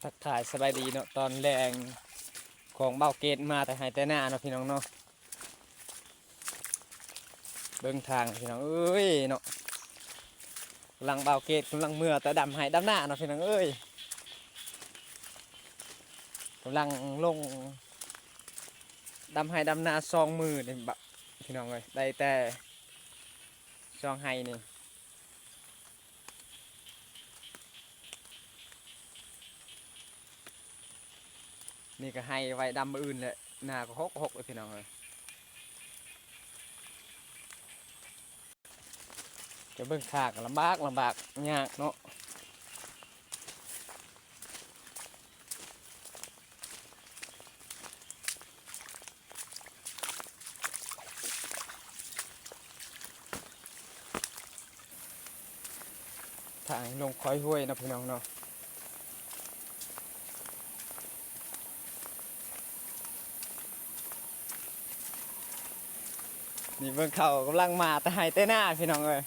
ທັກທາຍສະບາຍດີເນາະ ຕອນແລງຂອງບ່າວເກດ ມາແຕ່ໄຮ່ແຕ່ນາເນາະພີ່ນ້ອງເນາະ. ເບິ່ງທາງພີ່ນ້ອງເອີຍເນາະ ກຳລັງ ບ່າວເກດກຳລັງເມືອແຕ່ດຳໄຮ່ດຳນາເນາະພີ່ນ້ອງເອີຍ ກຳລັງລົງດຳໄຮ່ດຳນາສອງມື້ນີ້ ບ- ພີ່ນ້ອງເອີຍ ໄດ້ແຕ່ສອງໄຮ່ນີ້. ນີ້ກໍໄຮ່ໄວ້ດຳມື້ອື່ນແຫຼະ ໜ້າກໍຫົກຫົກເອີຍພີ່ນ້ອງເອີຍ. ຈະເບິ່ງທາງກໍລຳບາກ ລຳບາກຍາກເນາະ. ທາງລົງຄອຍຫ້ວຍເນາະພີ່ນ້ອງເນາະ. ນີ້ເບິ່ງເຂົາກຳລັງມາແຕ່ໄຮ່ແຕ່ນາພີ່ນ້ອງເອີຍ.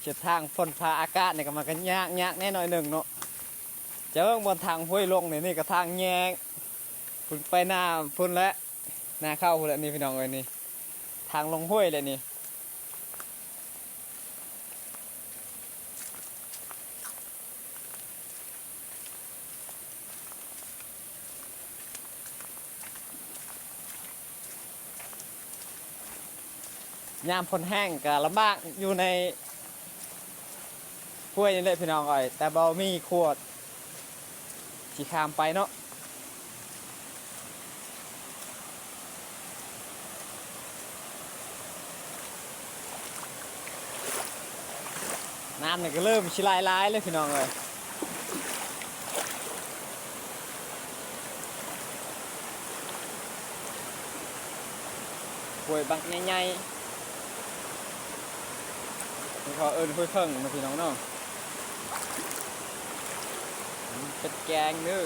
ເສັ້ນທາງຝົນຟ້າອາກາດນີ້ກໍມັນກໍຍາກ ຍາກແດ່ໜ້ອຍໜຶ່ງເນາະ. ເຈົ້າເບິ່ງບ່ອນທາງຫ້ວຍລົງນີ້ ນີ້ກໍທາງແຍງ ພຸ້ນໄປໜ້າພຸ້ນແຫຼະ ໜ້າເຂົ້າພຸ້ນແຫຼະນີ້ພີ່ນ້ອງເອີຍ. ນີ້ທາງລົງຫ້ວຍແຫຼະນີ້. ຍາມຝົນແຫ້ງກໍລຳບາກຢູ່ໃນຫ້ວຍນີ້ແຫຼະພີ່ນ້ອງເອີຍ ແຕ່ບໍ່ມີຂົວຊິຂ້າມໄປເນາະ. ນ້ຳນີ້ກໍເລີ່ມຊິຫຼາຍໆແລ້ວພີ່ນ້ອງເອີຍ. ຫ້ວຍບັກໃຫຍ່ໆ ເຂົາເອີ້ນຫ້ວຍເຜິ້ງເນາະພີ່ນ້ອງເນາະ. ເປັດແກງເດີ.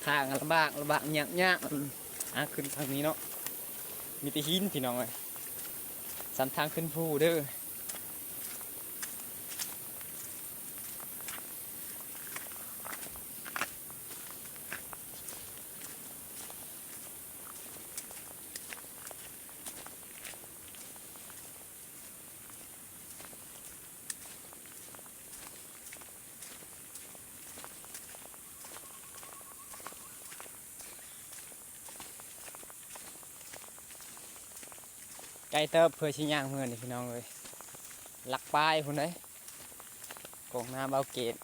ທາງລຳບາກ ລຳບາກຍາກໆ ທາງຂຶ້ນທາງນີ້ເນາະ ມີແຕ່ຫີນພີ່ນ້ອງເອີຍ. ສັນທາງຂຶ້ນພູເດີ. ໄກເຕີບເພື່ອຊິຍ່າງເມືອນີ້ພີ່ນ້ອງເອີຍ. ຫຼັກປາຍພຸ້ນເດ້ ກອງນາບ່າວເກດ.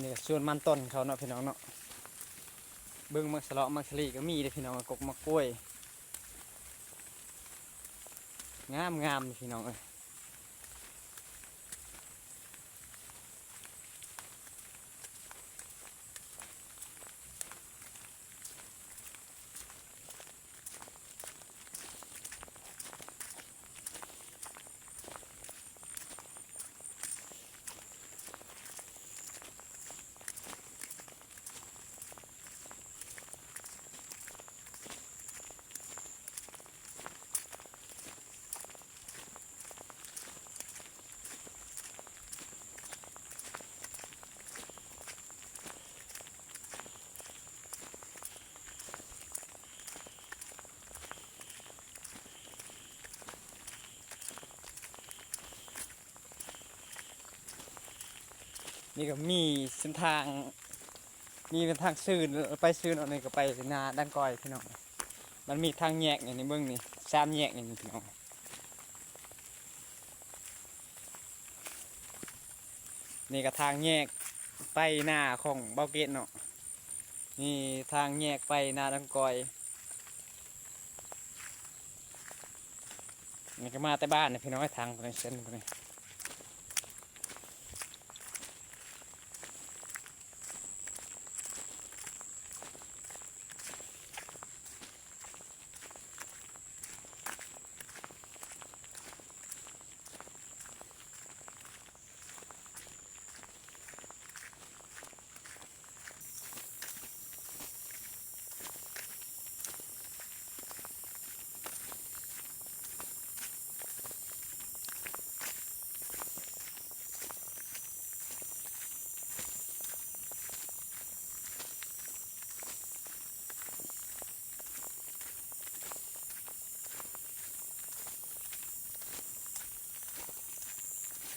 ນີ້ກໍສວນມັນຕົ້ນເຂົາເນາະພີ່ນ້ອງເນາະ. ເບິ່ງໝາກສະເລາະໝາກສະລີກໍມີເດ້ພີ່ນ້ອງ ກົກໝາກກ້ວຍ ງາມໆ ນີ້ພີ່ນ້ອງເອີຍ. ນີ້ກໍມີເສັ້ນທາງ ນີ້ເປັນທາງຊື່ນ ໄປຊື່ນ ອັນນີ້ກໍໄປນາດັງກອຍພີ່ນ້ອງ. ມັນມີທາງແຍກນີ້ ນີ້ເບິ່ງນີ້ ສາມແຍກນີ້ພີ່ນ້ອງ. ນີ້ກໍທາງແຍກໄປນາຂອງເບົາເກດເນາະ. ນີ້ທາງແຍກໄປນາດັງກອຍ. ນີ້ກໍມາແຕ່ບ້ານນີ້ພີ່ນ້ອງ ທາງໄປເສັ້ນນີ້.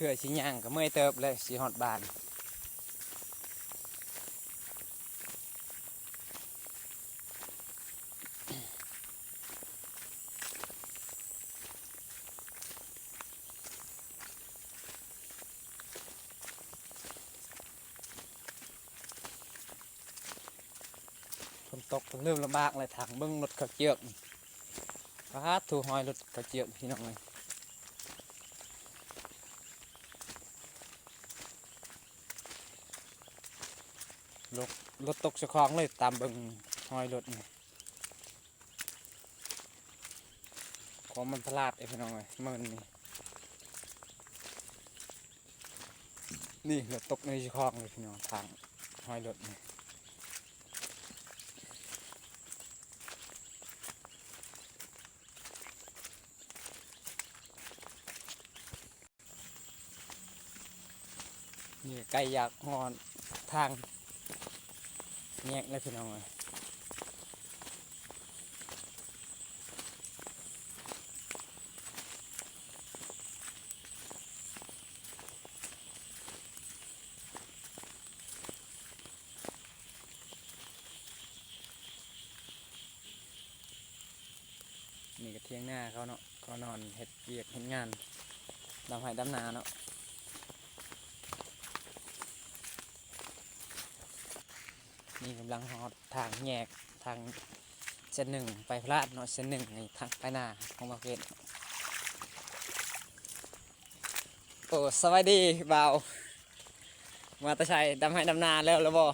ເທື່ອຊິຍ່າງກໍເມື່ອຍເຕີບແລ້ວ ຊິຮອດບ້ານ. ຝົນຕົກເລີ່ມລຳບາກແລ້ວ ທາງເບິ່ງລົດເຂົ້າເຈືອກ. ປາດໂທ້ ຮອຍລົດເຂົ້າເຈືອກພີ່ນ້ອງເອີຍ. ລົດ ລົດຕົກສະຄອງເລີຍ ຕາມເບິ່ງຮອຍລົດນີ້. ຂອງມັນພະລາດເດ້ພີ່ນ້ອງເອີຍ ມື້ນີ້. ນີ້ລົດຕົກໃນສະຄອງເລີຍພີ່ນ້ອງ ທາງຮອຍລົດນີ້. ນີ້ໃກ້ຢາກຮອດທາງແຍກແລ້ວພີ່ນ້ອງເອີຍ. ນີ້ກໍຖຽງນາເຂົາເນາະ ເຂົານອນເຮັດວຽກເຮັດງານ ດຳໄຮ່ດຳນາເນາະ. ນີ້ກຳລັງຮອດທາງແຍກ ທາງເສັ້ນໜຶ່ງໄປພະລາດເນາະ ເສັ້ນໜຶ່ງໃນທາງໄປນາຂອງເບົາເກດ. ໂອ້ ສະບາຍດີບ່າວ. ມາແຕ່ໃສ? ດຳໄຮ່ດຳນາແລ້ວ ແລ້ວບໍ່?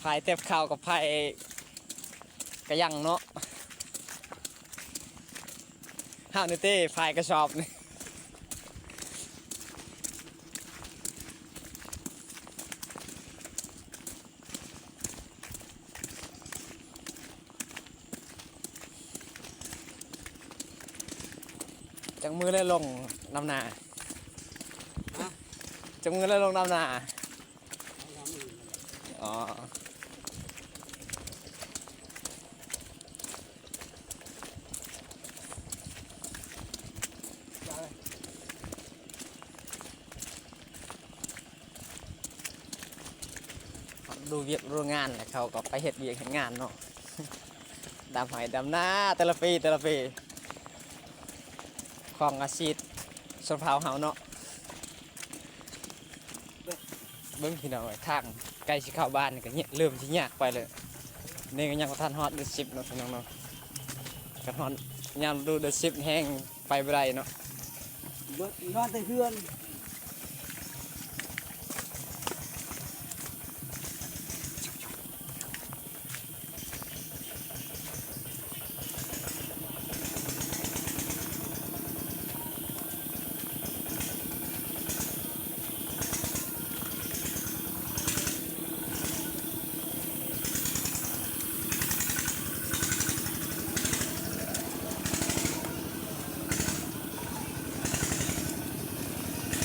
ພາຍແຕັບເຂົ້າກັບພາຍກະຍັງເນາະ. ເຮົານີ້ເຕ ພາຍກະສອບນີ້. ຈັກມື້ແລ້ວລົງດຳນາ? ຮະ? ຈັກມື້ແລ້ວລົງດຳນາ? ອໍ. ດູວຽກດູງານແລ້ວ ເຂົາກໍໄປເຮັດວຽກເຮັດງານເນາະ ດຳໄຮ່ດຳນາແຕ່ລະປີ ແຕ່ລະປີ ຂອງອາຊີບຊົນເຜົ່າເຮົາເນາະ. ເບິ່ງພີ່ນ້ອງເອີຍ ທາງໃກ້ຊິເຂົ້າບ້ານນີ້ກໍເລີ່ມຊິຍາກໄປແລ້ວ. ນີ້ກໍຍັງບໍ່ທັນຮອດເດືອນສິບເນາະພີ່ນ້ອງເນາະ. ຄັນຮອດຍາມລະດູເດືອນສິບແຮງໄປບໍ່ໄດ້ເນາະ. ເບິດນອນແຕ່ເຮືອນ. ເ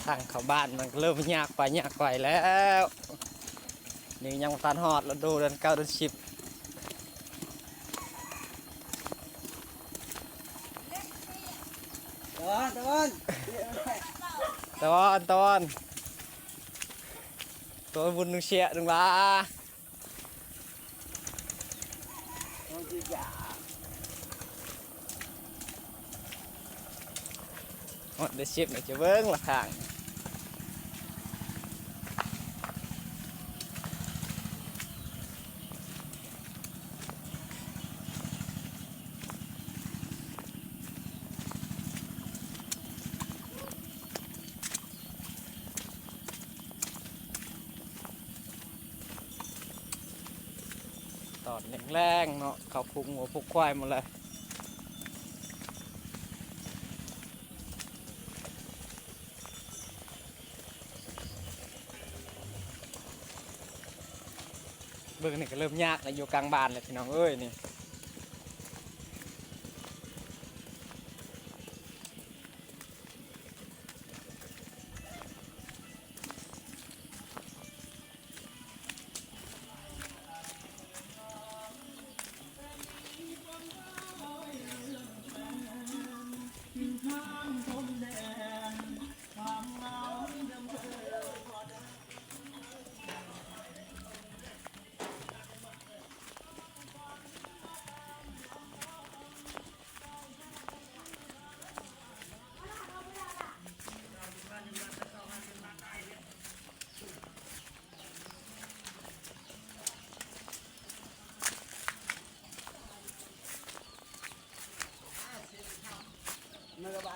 ທາງເຂົ້າບ້ານມັນກໍເລີ່ມຍາກໄປຍາກໄປແລ້ວ. ນີ້ຍັງບໍ່ທັນຮອດລະດູເດືອນເກົ້າເດືອນສິບ. ຕາວັນ ຕາວັນ ຕາວັນ ຕາວັນ ໂຕບຸນໜຶ່ງເຊຍໜຶ່ງວ່າ. ຮອດໄດ້ສິບ ຈະເບິ່ງລະຂ້າງ. ຕອນແລງໆເນາະ ເຂົ້າຜູກງົວຜູກຄວາຍໝົດເລີຍ. ເບິ່ງນີ້ກໍເລີ່ມຍາກແລ້ວ ຢູ່ກາງບ້ານແລ້ວພີ່ນ້ອງເອີຍນີ້.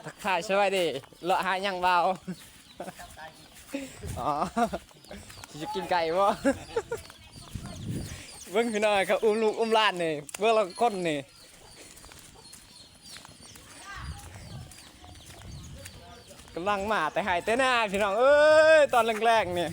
ທັກທາຍສະບາຍດີ ເລາະຫາຫຍັງບ່າວ? ອໍ ຊິກິນໄກ່ບໍ່? ເບິ່ງພີ່ນ້ອງ ເຂົາອຸ້ມລູກອຸ້ມຫຼານນີ້ ເບິ່ງລະຄົນນີ້ ກຳລັງມາແຕ່ໄຮ່ແຕ່ນາພີ່ນ້ອງເອີຍ ຕອນແລງໆນີ້.